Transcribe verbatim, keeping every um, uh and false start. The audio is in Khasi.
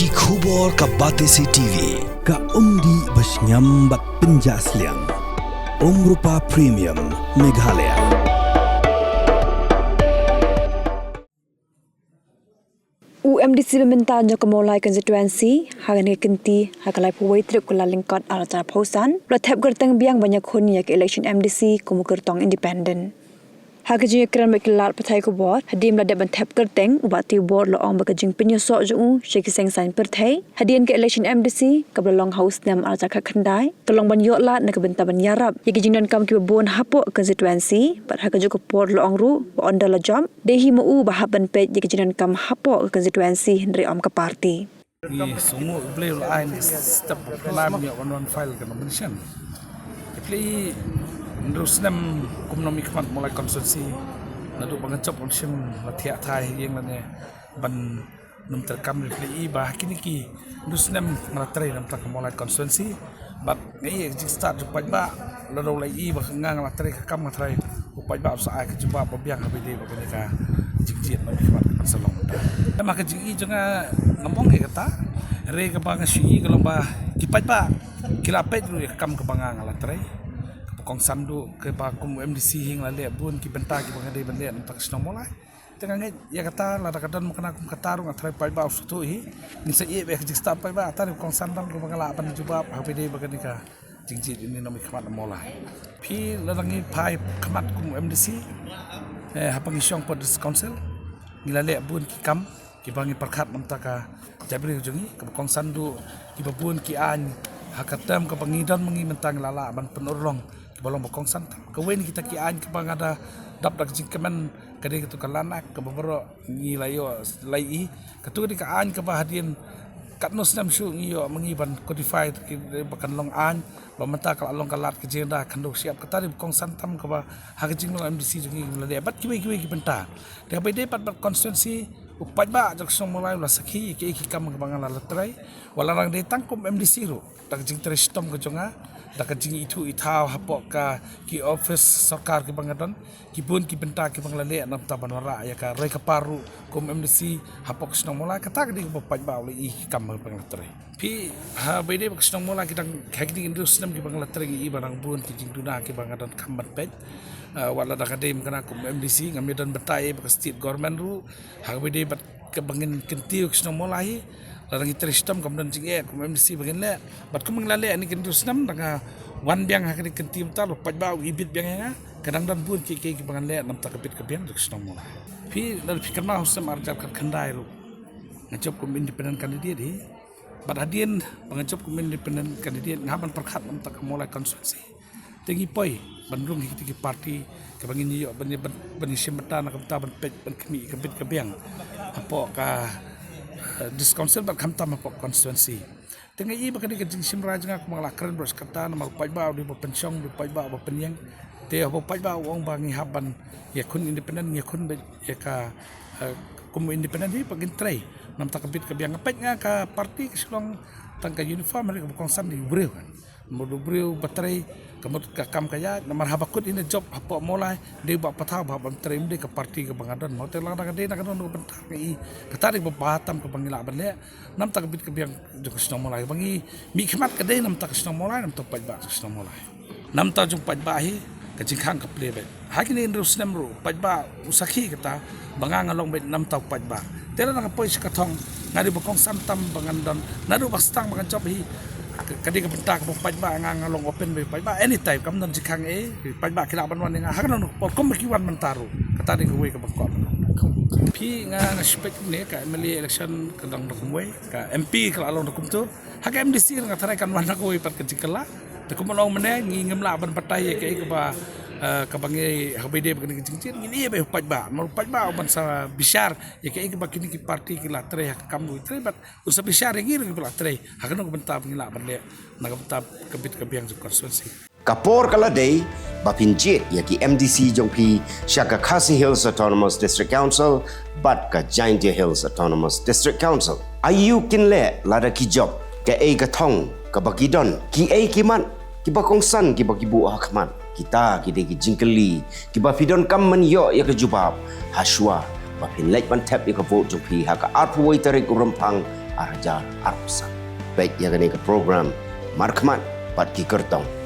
Ki khubor ka Batesi T V, ka umdih ba shngiam bad pynjah sliang. Umrupa Premium, Meghalaya. U M D C ba mynta jong ka Mawlai constituency, ha kane ka kynti, ha ka laiphew wei tarik u Kyllalyngkot arhajar arphew san, u la thep kyrteng biang ban ïakhun ïa ka election M D C kum u kyrtong independent. Ha ka jingïakren bad ki lad pathai khubor, hadien ba la dep ban thep kyrteng, u Bah Tewbor u la ong ba ka jingpynïasoh jong u sha ki seng saiñ pyrthei hadien ka election M D C kaba la long ha u snem arhajar khatkhyndai, ka long ban ïoh lad na ka bynta ban ïarap ïa ki jingdonkam kiba bun hapoh constituency, bad ha kajuh ka por u la ong ruh ba ynda la jop, dei hi ma u ba hap ban peit ïa ki jingdonkam hapoh ka constituency hynrei ym ka party. Ngi sngewnguh U Blei u la ai ngi step ba pynlait ban ïoh ban wan file ka nomination. Ki plie hynriew snem kum u nongmihkhmat Mawlai constituency, naduh ba nga jop kam shym la thiah thai ïing lane ban nym treikam. Ki plie ba ha kine ki hynriew snem nga la trei na bynta ka Mawlai constituency. Bad nga ïohi ka jingstad jong u paidbah, lada u la ïohi ba nga nga la trei ka kam, nga tharai u paidbah u sa ai ka jubab ba biang ha kaba ïadei bad kane ka jingjied ba nga khmat ka sa long. Te ma ka jingïohi jong nga, ngam ong ïa kata, hynrei kaba nga shu ïohi ka long ba ki paidbah ki la peit ruh ïa ka kam kaba nga nga la trei. Kaba kongsan duh kaba kum u M D C hi nga la leh bun ki bynta kiba nga dei ban leh na bynta ka shnong Mawlai. Te nga ngeit ïa kata, lada ka don ma kane kum kata ruh nga tharai u paidbah u sngewthuh hi. Ngin sa ïohi ba ka jingstad paidbah, tang kongsan tam kaba nga lah ban jubab ha kaba ïadei bad kane ka jingjied ïa une u nongmihkhmat na Mawlai. Phi, lada ngi phai khmat kum u M D C, eh, haba ngi shong hapoh District Council, ngi la leh bun ki kam kiba ngi pyrkhat na bynta ka jaitbynriew jong ngi, kaba kongsan duh kiba bun ki aiñ ha ka term kaba ngi don ma ngi mynta ngi la lah ban pynurlong kiba long ba kongsan tam. Kawei na kita ki aiñ kaba nga da dap da ka jingkmen ka dei katu ka Land Act kaba baroh ngi la ïoh la ïohi. Katu ka dei ka aiñ kaba hadien katno snem shuh ngi ïoh ma ngi ban codify, ki dei ba kan long aiñ, ba mynta ka la long ka lad ka jingïada khyndew shyiap. Kata dei ba kongsan tam kaba ha ka jinglong M D C jong ngi ngi la leh bad kiwei kiwei ki bynta. Te haba ïadei pat bad constituency, u paidbah jong ka shnong Mawlai u la sakhi ïa kiei ki kam kaba nga la trei. Wat la dang dei tang kum M D C ruh, da ka jingtrei shitom ka jong nga, da ka jingithuh ithaw hapoh ka ki office sorkar kiba nga don, ki bun ki bynta kiba nga la leh na bynta ban wanrah ïa ka roi ka par ruh kum M D C hapoh ka shnong Mawlai, kata ka dei kaba u paidbah u la ïohi ki kam ba nga la trei. Phi, haba ïadei bad ka shnong Mawlai, ki dang ha kine ki hynriew snem kiba nga la trei, ngi ïohi ba dang bun ki jingduna kiba nga donkam ban peit. Ah, wat la da ka dei ma kane kum M D C, ngam ïadon bynta ïa ka state government ruh, ha kaba ïadei bad kaba ngin kyntiew ka shnong Mawlai hi, lada ngi trei shitom kam don jingeh kum M D C ba ngin leh. Bad kum ngi la leh ha kine ki hynriew snem, da nga wan biang ha kane ka kyntien mynta, u paidbah u ibit biang ïa nga, ka dang don bun kiei kiei kiba ngan leh na bynta ka bit ka biang jong ka shnong Mawlai. Phi, lada phi kynmaw ha u snem arhajar khatkhyndai ruh nga jop kum independent candidate hi. Bad hadien ba nga jop kum independent candidate, nga hap ban pyrkhat na bynta ka Mawlai constituency. Te ngi poi ban rung ha kita ki party kaba ngin ïoh ban, ban, ban ïashim bynta na ka bynta ban peit ban khmih ka bit ka biang hapoh ka, eh, District Council bad khamtam hapoh constituency. Te nga ïohi ba kane ka jingshim rai jong nga, kumba nga la kren baroh shi katta, namar u paidbah u dei ba pynshong, u dei u paidbah ba pynïeng. Te haba u paidbah u ong ba ngi hap ban ïakhun independent, ngi ïakhun beit ïa ka, eh, kum independent hi ba ngin trei na bynta ka bit ka biang. Nga peit nga ka party ka shu long tang ka uniform, hynrei kaba kongsan dei u briew kan. Mut u briew ba trei, ka mut ka kam ka ïaid, namar haba kut ïa u jop hapoh Mawlai, dei u Bah Pathaw ba hap ban trei, ym dei ka party kaba nga don. Mo te lada ka dei na kano kano ka bynta, nga ïohi kata dei kaba bha tam kaba ngi lah ban leh na bynta ka bit ka biang jong ka shnong Mawlai. Ba ngi mihkhmat ka dei na bynta ka shnong Mawlai, na bynta u paidbah jong ka shnong Mawlai. Na bynta jong u paidbah hi ka jingkhang ka plie beit. Ha kine hynriew snem ruh u paidbah u sakhi kata ba nga nga long beit na bynta u paidbah. Te lada nga poi sha ka thong, nga dei ba kongsan tam ba ngan don, naduh ba sdang ba ngan jop hi. Ka, ka dei ka bynta kaba u paidbah, nga nga long open beit u paidbah anytime, kam don jingkhang ei, u paidbah ki lah ban wan ïa nga ha kano kano ka por kumba ki wan mynta ruh. Kata dei kawei kaba kwah ban ong. Phi, nga nga expect ne ka M L A election ka dang da kumwei, ka M P ka la long da kumtu. Ha ka M D C ruh nga tharai kan wan da kawei pat ka jingkylla. Te kumba long mynne ngi ngim lah ban batai ïa kaei kaba, eh, kaba ngi haba ïadei bad kane ka jingjied, ngi ïa ba u paidbah, namar u paidbah u ban sa bishar ïa kaei kaba kine ki party ki la trei ha ka kam ruh trei, bad u sa bishar ïa ngi ruh kiba la trei ha kano ka bynta ba ngi lah ban leh na ka bynta ka bit ka biang jong ka constituency. Ka por ka la dei ba phin jied ïa ki M D C jong phi sha ka Khasi Hills Autonomous District Council bad ka Jaintia Hills Autonomous District Council. Aïu kin leh lada ki jop, kaei ka thong kaba ki don, kiei ki mat kiba kongsan kiba ki buh ha khmat? Kita ki dei ki jingkylli kiba phi donkam ban ïoh ïa ka jubab ha shuwa ba phin leit ban thep ïa ka vote jong phi ha ka arphew wei tarik u Rymphang ar hajar arphew san. Peit ïa kane ka program Markhmat bad ki kyrtong.